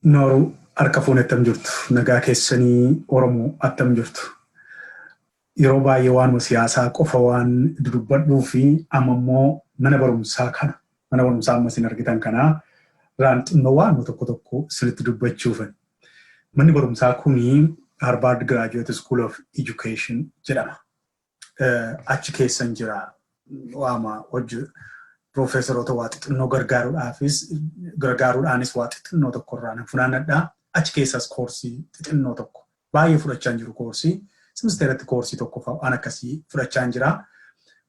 Nooruu, harka fuune, attam jirtu? Nagaa keessanii? Oromoo, attam jirtu? Yeroo baay'ee waanuma siyaasaa qofa waan dudubbadhuu fi amma immoo mana barumsaa kana, mana barumsaa amma isin argitan kanaa irraan xinnoo waanuma tokko tokko isinitti dubbachuufan. Manni barumsaa kuni Harvard Graduate School of Education jedhama. Achi keessan jira, waama hojii piroofeesaroota waa xixinnoo gargaaruudhaanis waa xixinnoo tokko irraa nan funaannadha. Achi keessas koorsii xixinnoo tokko baay'ee fudhachaa jiru, koorsii simisteeratti koorsii tokko waan akkasii fudhachaa jira.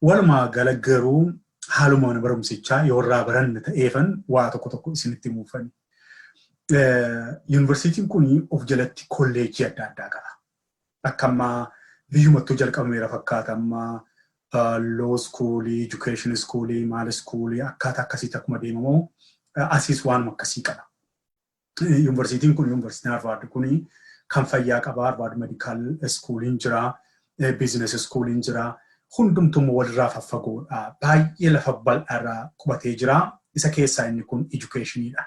Walumaa gala garuu haaluma mana barumsichaa yoo irraa baranne ta'eefan waa tokko tokko isinitti himuufani. Yuunivarsiitiin kun of jalatti kolleejjii adda addaa qaba. Akka ammaa biyyumattuu jalqabameera fakkaata, ammaa law schoolii, education schoolii, maal schoolii akkaataa akkasiitti akkuma deemamu asiis waanuma akkasii qaba. Yuunivarsiitiin kun, Yuunivarsiitiin Harvard kun kan fayyaa qaba. Harvard Medical Schooliin jira, Business Schooliin jira. Hundumtuu walirraa faffagoodha. Baay'ee lafa bal'aarraa qubatee jira. Isa keessaa inni kun educationiidha.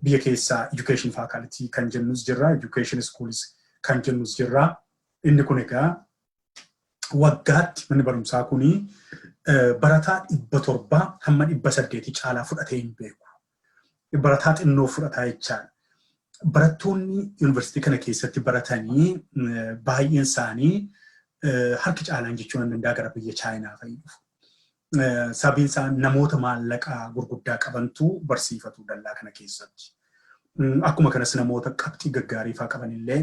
Biyya keessaa education faculty kan jennus jirra, education schools kan jennus jirra. Inni kun egaa waggaatti manni barumsaa kuni barataa 700 hamma 800 caalaa fudhatee hin beeku. Barataa xinnoo fudhataa jechaadha. Barattoonni yuunivarsiitii kana keessatti baratanii baay'een isaanii, harki caalaan jechuun nan danda'a, gara biyya Chaayinaa fa'i dhufu. Sababiin isaa namoota maallaqaa gurguddaa qabantu barsiifatu dallaa kana keessatti. Akkuma kanas namoota qabxii gaggaarii fa'aa qabanillee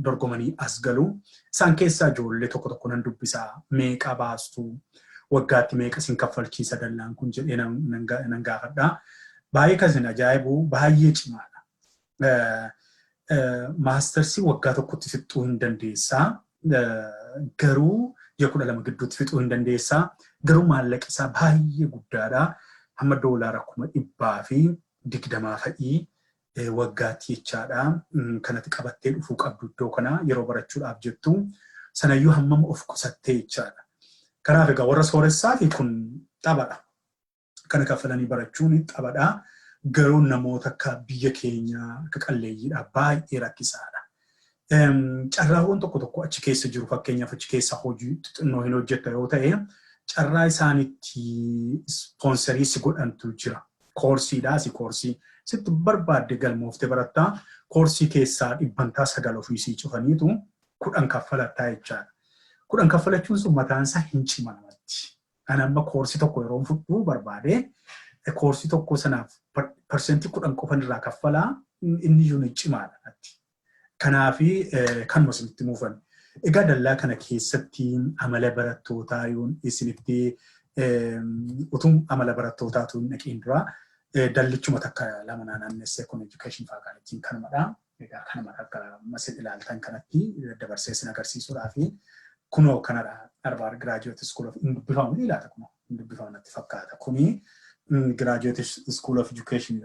dorgomanii as galu. Isaan keessaa ijoollee tokko tokko nan dubbisaa, meeqa baastu, waggaatti meeqa isin kaffalchiisa dallaan kun jedhee nan gaafadha. Baay'ee kan isin ajaa'ibu, baay'ee cimaadha. Mastersii waggaa tokkotti fixuu hin dandeessaa. Garuu ji'a 12 gidduutti fixuu hin dandeessaa. Garuu maallaqi isaa baay'ee guddaadha. Hamma doolaara 120,000 fa'ii waggaatti jechaadha. Kanatti qabattee dhufuu qabdu iddoo kana yeroo barachuudhaaf jettu. Sanayyuu hammam of qusattee jechaadha. Kanaaf egaa warra sooressaa fi kun taphadha. Kana kaffalanii barachuun taphadha. Garuu namoota akka biyya keenyaa akka qalleeyyiidha baay'ee rakkisaadha. Carraawwan tokko tokko achi keessa jiru, fakkeenyaaf achi keessa hojii xixinnoo hin hojjetta yoo ta'e, carraa isaanitti sponsorii si godhantu jira. Koorsiidhaa si koorsii sitti barbaadde galmooftee barattaa, koorsii keessaa 9% ofii sii cufaniitu 10 kaffalattaa jechaadha. 10 kaffalachuun sun mataan isaa hin cima namatti. Ani amma koorsii tokko yeroo fudhuu barbaade, koorsii tokko sanaaf 10% qofan irraa kaffalaa, inni iyyuu ni cimaadha natti. Kanaafi kanuma isinitti muufan. Egaa dallaa kana keessatti amala barattootaa yoon isinitti utuu amala barattootaatu hin dhaqiin dura dallichuma takka lama naannessee, kun education facultyn kanumadha. Egaa kanuma akka masin ilaaltan kanatti dabarsee isin agarsiisuudhaa fi kunoo kanadha. Harvard Graduate School of hin dubbifamu ni ilaata, kunoo hin dubbifamu natti fakkaata. Kuni Graduate School of Education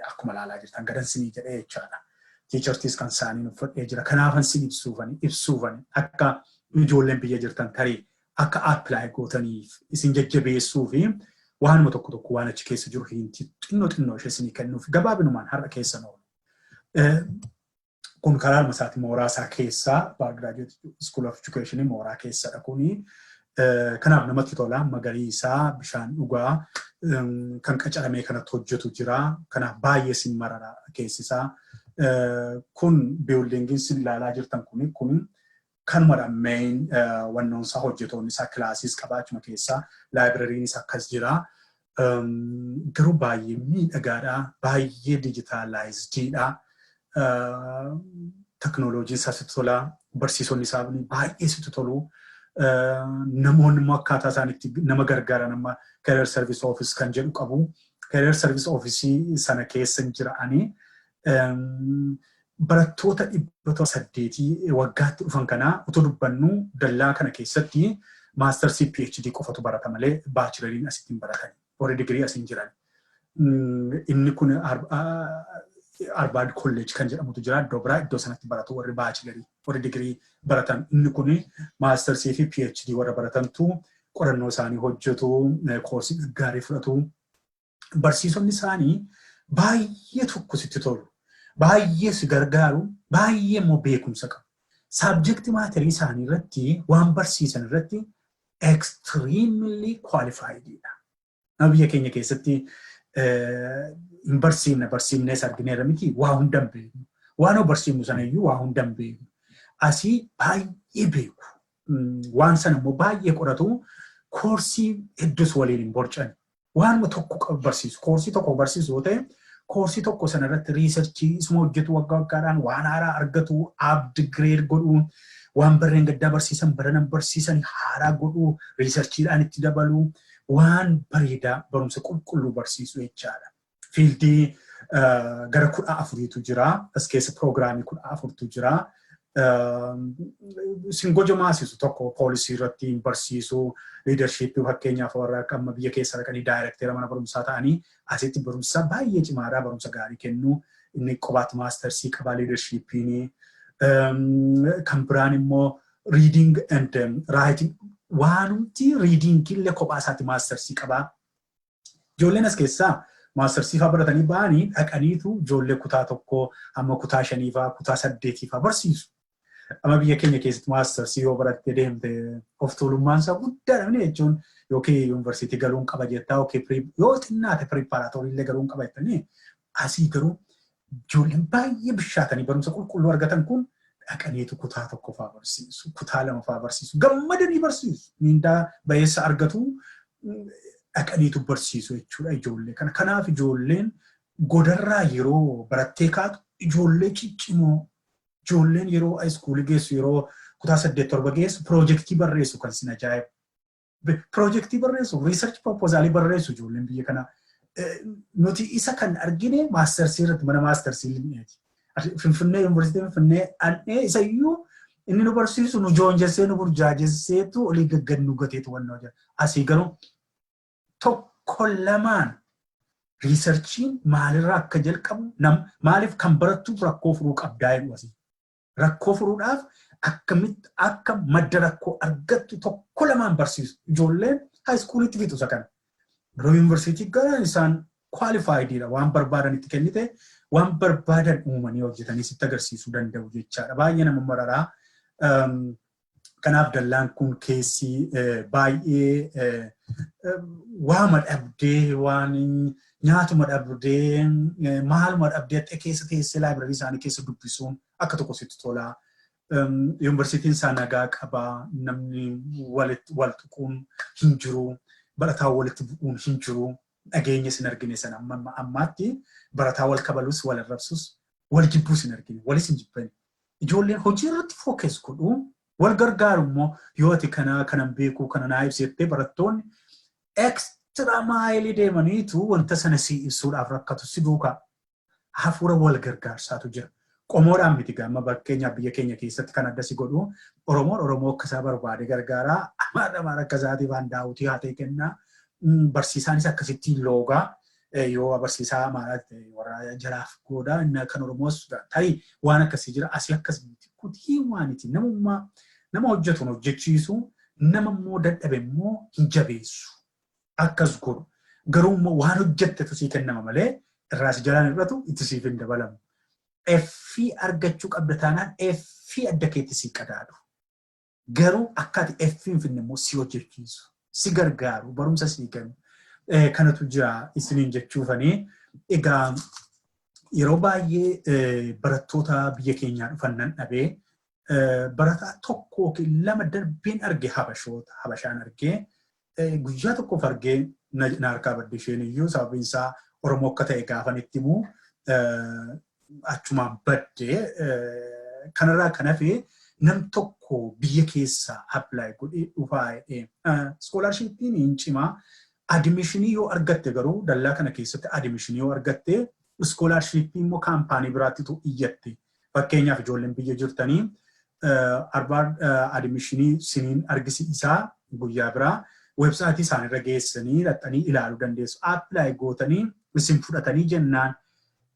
akkuma ilaalaa jirtan gadansinii jedhee jechaadha. T-shirtiis kan isaanii uffadhee jira. Kanaafan sin ibsuufani akka ijoolleen biyya jirtan tarii akka apply gootaniif isin jajjabeessuu fi waanuma tokko tokko waan achi keessa jiru hinti xinnoo xinnoo ishee isinii kennuuf gabaabinumaan har'a keessa oolu. Kun karaa isaati mooraa isaa keessaa, Graduate School of Education mooraa keessadha kuni. Kanaaf namatti tola, magariisaa, bishaan dhugaa, kan qacaramee kanatti hojjetu jira. Kanaaf baay'ee sin marara keessisaa. Kun buildingiin sin ilaalaa jirtan kun kanumadha, main wannoonsaa hojjetoonni isaa classiis qabaachuma keessaa, librarynis akkas jira. Garuu baay'ee miidhagaadha. Baay'ee digitalizediidha. Teknooloojiin isaa sitti tola. Barsiisonni isaa baay'ee sitti tolu. Namoonni immoo akkaataa isaan itti nama gargaaran, amma Career Service Office kan jedhu qabu. Career Service Office sana keessa jira'anii barattoota 708 waggaatti dhufan kanaa utuu dubbannu, dallaa kana keessatti mastersii, PhD qofatu barata malee bacheloriin asitti hin baratani. Warri digirii as hin jiran. Inni kun Harvard College kan jedhamutu jira. Iddoo biraa, iddoo sanatti baratu warri bachelorii, warri digirii baratan. Inni kun mastersii fi PhD warra baratantu qorannoo isaanii hojjetu, koorsii gaggaarii fudhatu. Barsiisonni isaanii baay'ee tokko sitti tolu. Baay'ee si gargaaru, baay'ee immoo beekumsa qabu. Subject matterii isaanii irratti, waan barsiisan irratti extremely qualified dha. Nama biyya keenya keessatti hin barsiifne, barsiifnees argineerra miti, waa hunda hin beeknu. Waan barsiifnu sanayyuu waa hunda hin beeknu. Asii baay'ee beeku. Waan sana immoo baay'ee qoratu, koorsii hedduus waliin hin borcan. Waanuma tokko barsiisu. Koorsii tokko barsiisu yoo ta'e, koorsii tokko sana irratti researchii isuma hojjetu, waggaa waggaadhaan waan haaraa argatu, upgrade godhu, waan barreen gaddaa barsiisan baranan barsiisan haaraa godhu, researchiidhaan itti dabalu, waan bareedaa barumsa qulqulluu barsiisu jechaadha. Fieldii gara 14tu jira. As keessa piroogiraamii 14tu jira. Sin gojomaasisu tokko policy irratti hin barsiisu, leadershipii, fakkeenyaaf warra amma biyya keessa dhaqanii daayirektera mana barumsaa ta'anii asitti barumsa baay'ee cimaadha, barumsa gaarii kennu. Inni qobaatti mastersii qabaa leadershipiin. Kan biraan immoo reading and writing, waanumti reading illee kophaa isaatti mastersii qabaa. Ijoolleen as keessaa mastersii fa'aa baratanii ba'anii dhaqaniitu ijoollee kutaa 1 hamma kutaa 5 fa'aa, kutaa 8 fa'aa barsiisu. Amma biyya keenya keessatti mastersii yoo barattee deemte of tuulummaan isaa guddaadha jechuun, yookiin yuunivarsiitii galuun qaba jettaa, yookiin yoo xinnaate preparatory illee galuun qaba jettanii. Asii garuu ijoolleen baay'ee bishaatanii barumsa qulqulluu argatan kun dhaqaniitu kutaa 1 fa'aa barsiisu, kutaa 2 fa'aa barsiisu, gammadanii barsiisu, miindaa bayeessa argatu, dhaqaniitu barsiisu jechuudha ijoollee kana. Kanaaf ijoolleen godarraa yeroo barattee kaatu ijoollee ciccimoo, ijoolleen yeroo high schoolii geessu, yeroo kutaa 8, 7 geessu piroojeektii barreessu kan sin ajaa'ibu. Piroojeektii barreessu, research proposalii barreessu ijoolleen biyya kanaa. Nuti isa kan argine mastersii irratti, mana mastersii linneeti. Finfinnee, Yuunivarsiitii Finfinnee dhaqnee isayyuu inni nu barsiisu nu joonjessee, nu burjaajesseetu, olii gaggad nu gateetu wannoo jira. Asii garuu tokko lamaan researchiin maalirraa akka jalqabu, maaliif kan barattuuf rakkoo furuu qabdaa jedhu asii. Rakkoo furuudhaaf akkamitti akka madda rakkoo argattu tokko lamaan barsiisu. Ijoolleen high schoolitti fixu isa kana. Yeroo yuunivarsiitii galan isaan qualifiediidha, waan barbaadan itti kennite waan barbaadan uumanii hojjetanii sitti agarsiisuu danda'u jechaadha. Baay'ee nama mararaa. Kanaaf dallaan kun keessi baay'ee waama dhabdee, waan nyaatuma dhabdee, maaluma dhabdee keessa teessee library isaanii keessa dubbisuun akka tokko sitti tola. Yuunivarsiitiin isaa nagaa qabaa, namni wal tuquun hin jiru, barataa walitti bu'uun hin jiru. Dhageenya sin argine sana amma ammaatti barataa wal kabalus, wal arrabsus, wal jibbuus hin argine, walis hin jibbani. Ijoolleen hojii irratti focus godhu, wal gargaaru immoo. Yoo ati kana kanan beekuu kana naa ibsittee, barattoonni extra mileii deemaniitu wanta sana si ibsuudhaaf rakkatu si duukaa. Hafuura wal gargaarsaatu jira. Qomoodhaan miti gama fakkeenyaaf biyya keenya keessatti kan adda si godhu, Oromoon Oromoo akka isaa barbaade gargaaraa, Amaara Amaara akka isaatiif waan daawutii haa ta'e kennaa, barsiisaanis akkasittiin loogaa, yoo barsiisaa Amaaraa warra jalaaf goodaa, inni kan Oromoos tarii waan akkasii jira. Asii akkas miti, kutii waaniti namummaa nama hojjetuun hojjechiisu, nama immoo dadhabe immoo hin jabeessu, akkas godhu. Garuu immoo waan hojjettetu sii kennama malee irraa si jalaan hir'atu, itti siif hin dabalamu. Effii argachuu qabda taanaan effii adda keetti sii qadaadu. Garuu akka ati effii hin finne immoo si hojjechiisu, si gargaaru, barumsa sii kennu. Kanatu jira isiniin jechuufanii. Egaa yeroo baay'ee barattoota biyya keenyaa dhufan nan dhabee, barataa tokko yookiin lama darbeen arge, habashoota, habashaan argee, guyyaa tokkoof argee na harkaa badde isheen iyyuu. Sababiin isaa Oromoo akka ta'e gaafan itti himu achumaan badde. Kanarraa kan hafe nam tokko biyya keessaa apply godhee dhufaa jedhee scholarshipiin hin cimaa. Admissionii yoo argatte garuu, dallaa kana keessatti admissionii yoo argatte, scholarshipii immoo kaampaanii biraattitu iyyatte. Fakkeenyaaf ijoolleen biyya jirtanii Harvard admissionii siniin argisiisaa, guyyaa biraa websiteii isaanirra geessanii dhaqxanii ilaaluu dandeessu. Apply gootanii isin fudhatanii jennaan,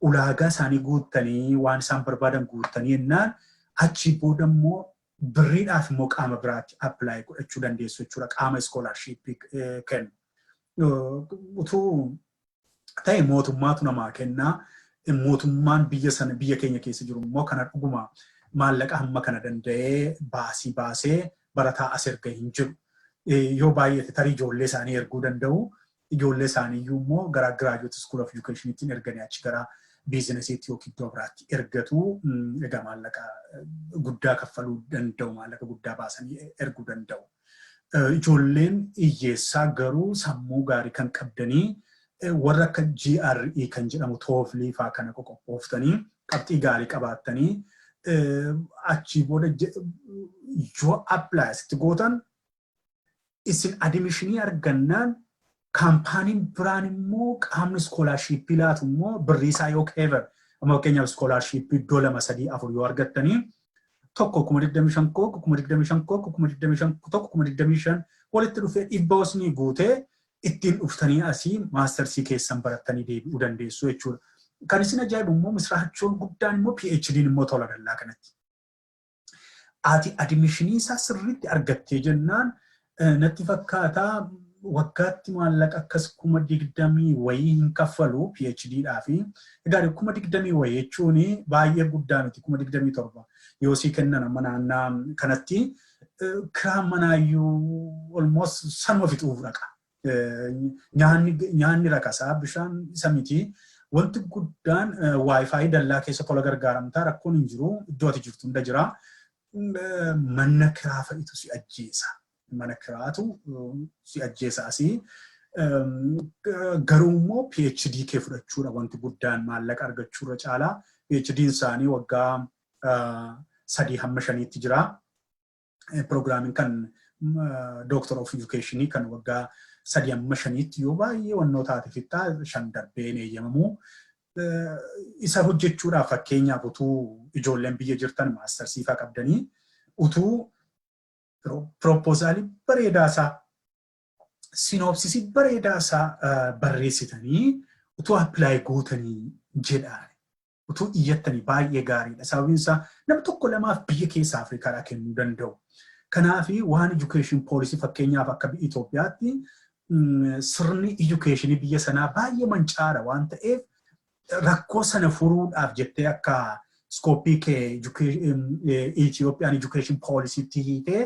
ulaagaa isaanii guuttanii, waan isaan barbaadan guuttanii jennaan, achii booda immoo birriidhaaf immoo qaama biraatti apply godhachuu dandeessu jechuudha, qaama scholarshipii kennu. Utuu ta'e mootummaatu namaa kennaa. Mootummaan biyya sana, biyya keenya keessa jiru immoo kana dhuguma maallaqa hamma kana danda'ee baasii baasee barataa as erga hin jiru. Yoo baay'ate tarii ijoollee isaanii erguu danda'u. Ijoollee isaanii iyyuu immoo gara Graduate School of Educationittiin erganii achi gara businessiitti yookiin iddoo biraatti ergatu. Egaa maallaqa guddaa kaffaluu danda'u, maallaqa guddaa baasanii erguu danda'u. Ijoolleen hiyyeessaa garuu sammuu gaarii kan qabdanii, warra akka GRE kan jedhamu, TOEFL fa'aa kana qoqophooftanii, qabxii gaarii qabaattanii, achii booda yoo apply asitti gootan, isin admissionii argannaan, kaampaaniin biraan immoo qaamni scholarshipii laatu immoo birrii isaa yoo cover, amma fakkeenyaaf scholarshipii iddoo lama, sadii, afur yoo argattanii, tokko 25,000, tokko 25,000, tokko 25,000, tokko 25,000, walitti dhufee 100 osnii guutee ittiin dhuftanii asii mastersii keessan barattanii deebi'uu dandeessu jechuudha. Kan isin ajaa'ibu immoo, misiraachoon guddaan immoo, PhD'n immoo tola dallaa kanatti. Ati admissionii isaa sirriitti argattee jennaan, natti fakkaataa waggaatti maallaqa akkas 20,000 wayii hin kaffalu PhDdhaa fi. Egaa 20,000 wayii jechuun baay'ee guddaa miti. 27,000 yoo sii kennan, amma naannaa kanatti kiraan manaayyuu almost sanuma fixuuf dhaqa. Nyaanni rakasaa, bishaan isa miti. Wanti guddaan WiFi dallaa keessa tola gargaaramtaa, rakkoon hin jiru, iddoo ati jirtu hunda jira. Mana kiraa fa'itu si ajjeesa. Mana kiraatu si ajjeesa asii. Garuu immoo PhD kee fudhachuudha wanti guddaan maallaqa argachuurra caalaa. PhD'n isaanii waggaa 3 hamma 5tti jira. Piroogiraamiin kan Doctor of Education kan waggaa 3 hamma 5tti, yoo baay'ee wannoo taate fixxaa, 5 darbee hin eeyyamamu. Isa hojjechuudhaaf, fakkeenyaaf, utuu ijoolleen biyya jirtan mastersii fa'aa qabdanii, utuu proposalii bareedaa isaa, synopsisii bareedaa isaa barreessitanii utuu apply gootanii jedhaan, utuu iyyattanii baay'ee gaariidha. Sababiin isaa nama tokko lamaaf biyya keessa Afrikaadhaa kennuu danda'u. Kanaaf waan education policy, fakkeenyaaf akka Itoophiyaatti sirni educationii biyya sanaa baay'ee mancaadha waan ta'eef, rakkoo sana furuudhaaf jettee akka scopeii kee Itoophiyaan education policytti hiitee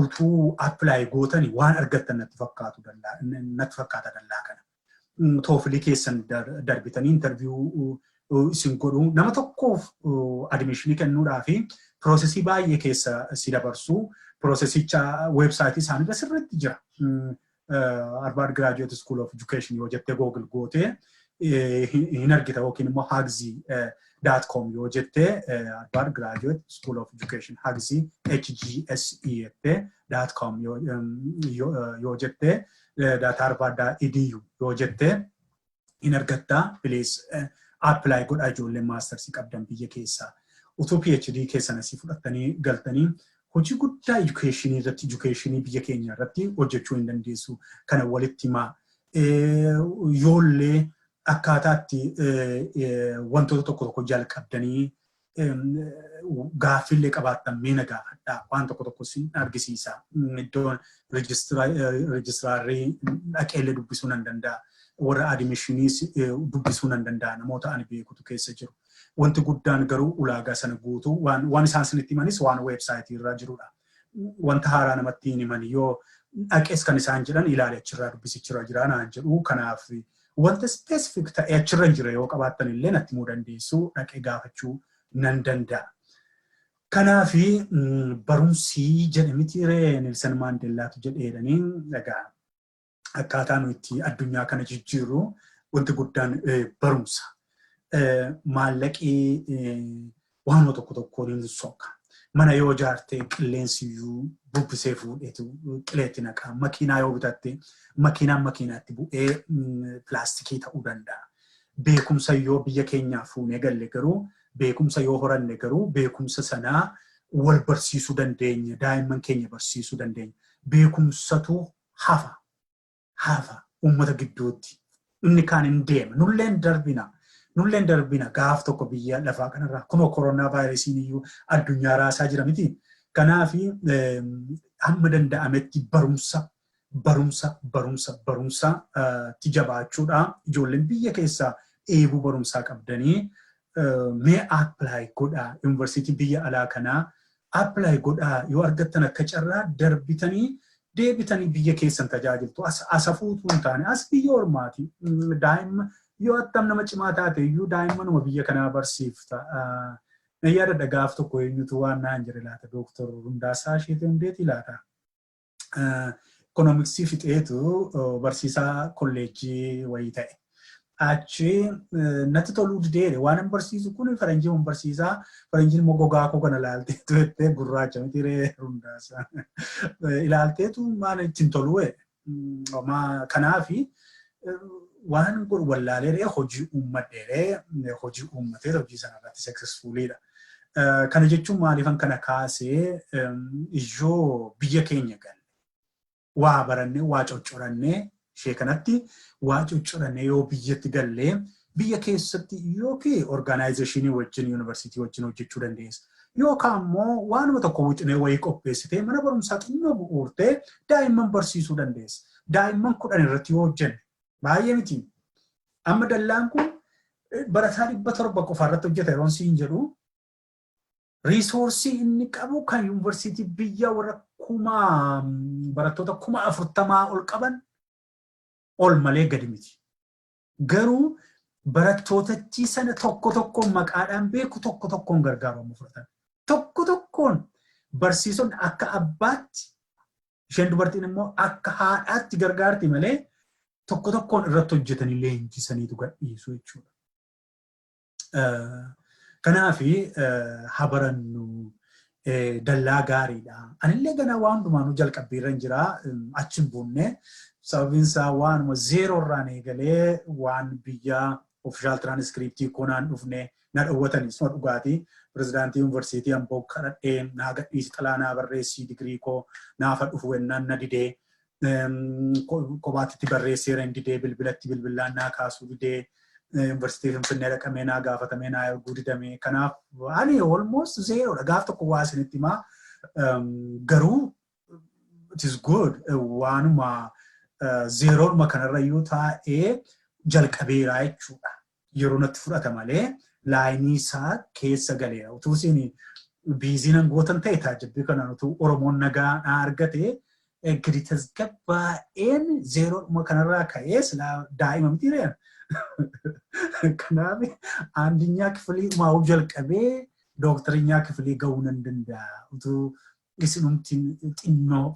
utuu apply gootanii waan argattan natti fakkaatu, natti fakkaata dallaa kana. TOEFLii keessan darbitanii interview isin godhuu, nama tokkoof admissionii kennuudhaa fi processii baay'ee keessa si dabarsu. Processicha websiteii isaaniirra sirriitti jira. Harvard Graduate School of Education yoo jettee Google gootee hin argita, yookiin immoo hgse.com yoo jettee, Harvard Graduate School of Education HGSE HGSE jettee .com yoo jettee, .harvard.edu yoo jettee hin argattaa. Please apply godhaa, ijoolleen mastersii qabdan biyya keessaa. Utuu PhD keessan asii fudhattanii galtanii hojii guddaa educationii irratti, educationii biyya keenya irratti hojjechuu hin dandeessu. Kana walitti himaa. Yoollee akkaataatti wantoota tokko tokko jalqabdanii gaaffiillee qabaattan, mee na gaafadhaa. Waan tokko tokko sin argisiisa. Iddoon registrarii dhaqeellee dubbisuu nan danda'a. Warra admissioniis dubbisuu nan danda'a. Namoota ani beekutu keessa jiru. Wanti guddaan garuu ulaagaa sana guutuu, waan isaan sinitti himanis waan websiteii irra jirudha. Wanta haaraa namatti hin himan. Yoo dhaqees kan isaan jedhan ilaali, achirraa dubbisichirra jira naan jedhu. Kanaaf wanta specific ta'e achirra hin jira yoo qabaattan illee natti himuu dandeessu, dhaqee gaafachuu nan danda'a. Kanaafi barumsi jedhe miti ree, Nelson Maandellaatu jedheedhanii. Egaa akkaataa nu itti addunyaa kana jijjiirru wanti guddaan barumsa. Maallaqii waanuma tokko tokkoon hin soqa. Mana yoo ijaarte qilleensi iyyuu bubbisee fuudheetu qileetti naqa. Makiinaa yoo bitatte makiinaan makiinaatti bu'ee pilaastikii ta'uu danda'a. Beekumsa yoo biyya keenyaa fuunee galle garuu, beekumsa yoo horanne garuu, beekumsa sanaa wal barsiisuu dandeenya. Daa'imman keenya barsiisuu dandeenya. Beekumsatu hafa. Hafa uummata gidduutti. Inni kaan hin deema. Nulleen darbina. Nulleen darbina gaaf tokko biyya lafaa kanarraa. Kunoo koronaa vaayirasiin iyyuu addunyaa raasaa jira miti. Kanaaf hamma danda'ametti barumsa, barumsa, barumsa, barumsa itti jabaachuudha. Ijoolleen biyya keessaa dheebuu barumsaa qabdanii, mee apply godhaa. Yuunivarsiitii biyya alaa kanaa apply godhaa. Yoo argattan, akka carraa darbitanii deebitanii biyya keessan tajaajiltu. As hafuutu hin taane, as biyya ormaati. Daa'imma yoo attam nama cimaa taate iyyuu daa'immanuma biyya kanaa barsiifta. Na yaadadha, gaaf tokko eenyutu waan naan jedhe laata? Dooktor Hundaasaa Isheetee Hundeetii laata? Ikoonomiksii fixeetu barsiisaa kolleejjii wayii ta'e. Achi natti toluu dideere. Waan hin barsiisu kun faranjii hin barsiisaa, faranjiin immoo gogaa koo kana ilaalteetu jettee, gurraacha miti ree Hundaasaa, ilaalteetu maal ittiin toluu. Kanaafi waan godhu wallaalee ree, hojii uummadheeree, hojii uummatee hojii sana irratti successful iidha. Kana jechuun maaliifan kana kaasee? Ijoo biyya keenya galle waa barannee, waa coccorannee, ishee kanatti waa coccorannee yoo biyyatti gallee, biyya keessatti yookiin organization ii wajjin, yuunivarsiitii wajjin hojjechuu dandeessa. Yookaan immoo waanuma tokko wixinee wayii qopheessitee mana barumsaa xinnoo bu'uurtee daa'imman barsiisuu dandeessa. Daa'imman 10 irratti yoo hojjenne baay'ee miti. Amma dallaan kun barataa 700 qofa irratti hojjeta yeroon siin jedhu, resource ii inni qabu kan yuunivarsiitii biyya warra kuma barattoota 40,000 ol qaban ol malee gadi miti. Garuu barattootatti sana tokko tokkoon maqaadhaan beeku, tokko tokkoon gargaaramu fudhatan. Tokko tokkoon barsiisonni akka abbaatti, isheen dubartiin immoo akka haadhaatti gargaarti malee, tokko tokkoon irratti hojjetanii leenjisaniitu gadhiisu jechuudha. Kanaafi haa barannu, dallaa gaariidha. Anillee ganaa waan hundumaanuu jalqabbiirra hin jira, achi hin buunne. Sababiin isaa waanuma zero irraan eegalee, waan biyya official tiraanskriptii konaan dhufne na dhowwatanii suma dhugaatii. Pirezidaantii yuunivarsiitii Amboo kadhadhee, naa gadhiisi, xalaa naa barreessii, digirii koo naafa dhufu ennaan na didee, kophaatti barreesseera, hin didee, bilbilatti bilbilaan naa kaasuu didee, yuunivarsiitii Finfinnee dhaqamee naa gaafatamee naa erguu didame. Kanaaf ani almost zero dha. Gaaf tokko waa isinitti himaa. Garuu it is good, waanuma zero dhuma kanarra iyyuu taa'ee jalqabeeraa jechuudha. Yeroo natti fudhata malee line ii isaa keessa galeera. Utuu isin busy nan gootan ta'e, taajabbii kanaan utuu Oromoon nagaa naa argate, gadi tasgabbaa'een zero dhuma kanarraa ka'ee silaa daa'ima miti reera. Kanaaf አንደኛ ክፍል ii dhumaa'uu jalqabee ዶክተርኛ ክፍል ii ga'uu nan danda'a. Utuu isinumti xinnoo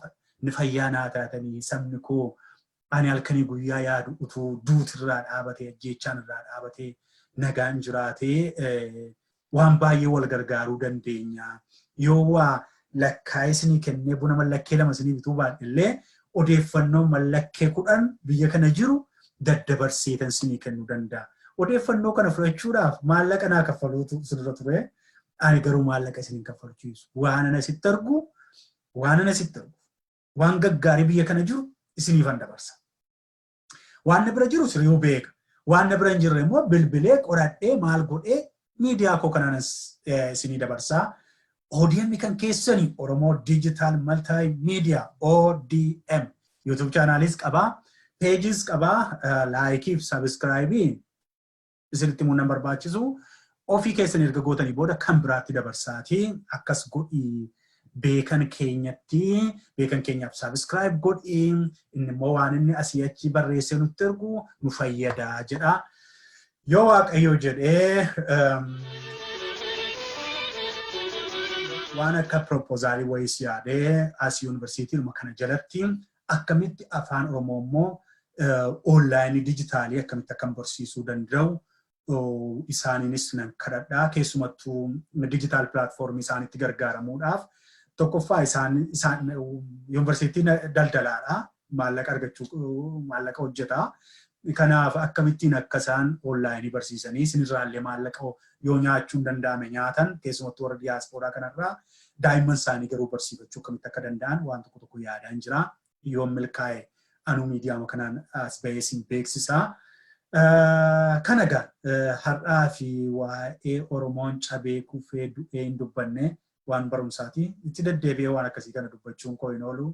ni fayyaa naa taatanii, sabni koo ani halkanii guyyaa yaadu utuu duutirraa dhaabatee, ajjeechaan irraa dhaabatee, nagaan jiraatee, waan baay'ee wal gargaaruu dandeenya. Yoo waa lakkaa'ee isinii kennee, buna mallakkee 2 isinii bituu baadhillee, odeeffannoo mallakkee 10 biyya kana jiru daddabarseetan isinii kennuu danda'a. Odeeffannoo kana fudhachuudhaaf maallaqa naa kaffaluutu sirra ture. Ani garuu maallaqa isiniin kaffalchiisu. Waan ana sitti argu, waan ana sitti argu, waan gaggaarii biyya kana jiru isiniifan dabarsa. Waan na bira jiru sirrii'uu beeka. Waan na bira hin jirre immoo bilbilee qoradhee, maal godhee, miidiyaa koo kanaan isinii dabarsaa. ODM kan keessanii Oromoo Digital Multimedia, ODM YouTube channel is qabaa, page is qabaa, like ii fi subscribe ii isinitti himuu nan barbaachisu. Ofii keessan erga gootanii booda kan biraatti dabarsaatii, akkas godhii, beekan keenyatti, beekan keenyaaf subscribe godhii, inni immoo waan inni asii achi barreessee nutti ergu nu fayyadaa jedha. Yoo Waaqayyo jedhee, waan akka proposal ii wayiis yaadee, as yuunivarsiitiidhuma kana jalatti akkamitti afaan Oromoo immoo online ii digital ii akkamitti akkam barsiisuu danda'u isaaniinis nan kadhadhaa. Keessumattuu digital platform ii isaanitti gargaaramuudhaaf, tokkoffaa isaan yuunivarsiitii daldalaadha, maallaqa argachuu, maallaqa hojjetaa. Kanaaf akkamittiin akka isaan online ii barsiisanii isinirraallee maallaqa yoo nyaachuun danda'ame nyaatan, keessumattuu warra diyaaspooraa kanarraa daa'imman isaanii garuu barsiifachuu akkamitti akka danda'an waan tokko tokko yaadaan jira. Yoon milkaa'e anuu miidiyaa kanaan as bahee isin beeksisaa. Kana egaa har'aa fi waa'ee Oromoon cabee kufee du'ee hin dubbanne, waan barumsaati. Itti deddeebi'ee waan akkasii kana dubbachuun koo hin oolu.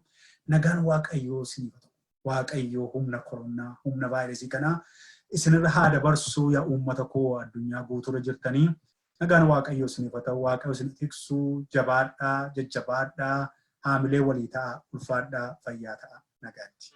Nagaan Waaqayyoo isiniif haa ta'u. Waaqayyoo humna koronaa, humna vaayirasii kanaa Isinirra haa dabarsuu yaa uummata koo addunyaa guutuurra jirtanii. Nagaan Waaqayyoo isiniif haa ta'u. Waaqayyo isin tiksuu, jabaadhaa, jajjabaadhaa, haamilee walii ta'a, ulfaadhaa, fayyaa ta'a. Nagaatti.